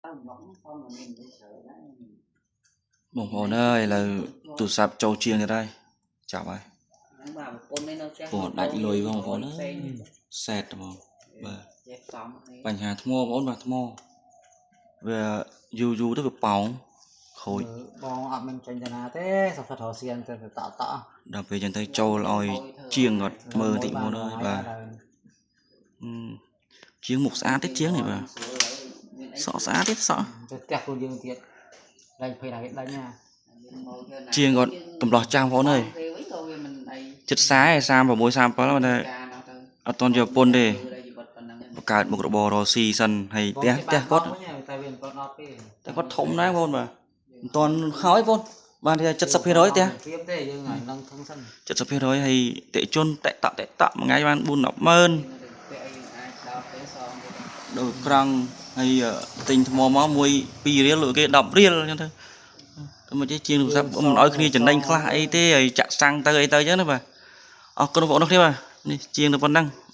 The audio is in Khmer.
មកមានច្រើនដែរ បងប្អូនអើយឥឡូវទូរស័ព្ទចូលជាងទៀតហើយចាប់ហើយ ហ្នឹងបាទប្រពន្ធនេះនៅផ្ទះ ពោះដាច់លុយបងប្អូនអើយសែតហ្មងបាទ ចេះសំនេះ បញ្ហាថ្មបងប្អូនបាទថ្មវាយូរយូរទៅវាប៉ោងខូច បងអត់មានចេញទៅណាទេសុខសរសៀនទៅតត ដល់ពេលចឹងទៅចូលឲ្យជាងគាត់មើលបន្តិចមកអើយបាទអឺជាងមុខស្អាតទៀតជាងនេះបាទសក់ស្អាតទៀតសក់ ទៅផ្ទះខ្លួនយើងទៀតឡើងភ័យដល់គេដេញណា ជាងគាត់កំឡោះចាំងបងប្អូនអើយ គេវិញក៏វាមិនអី ចិត្ត40 36 37តែ ការនោះទៅ អត់ទាន់យកពុនទេ គឺជីវិតប៉ុណ្ណឹងឯង បង្កើតមុខរបររកស៊ីសិនហើយផ្ទះផ្ទះគាត់ តែវាមិនដល់ទេ តែគាត់ធំដែរបងប្អូនបាទមិនទាន់ហើយបងប្អូនបានតែ70%ផ្ទះ ព្រៀបទេយើងឲ្យនឹងធំសិន 70%ហើយតិជនតិតក់តិតក់មួយថ្ងៃបាន4 10ម៉ឺន ពេលអីអាចដល់ពេលសងទៅ ដូចក្រង់ហើយទិញថ្មមកមួយ2រៀលលក់គេ10រៀលអញ្ចឹងទៅតែមកជាងទូរស័ព្ទមិនអោយគ្នាចំណេញខ្លះអីទេហើយចាក់សាំងទៅអីទៅអញ្ចឹងណាបាទអរគុណបងប្អូនគ្នាបាទនេះជាងទៅប៉ុណ្ណឹង។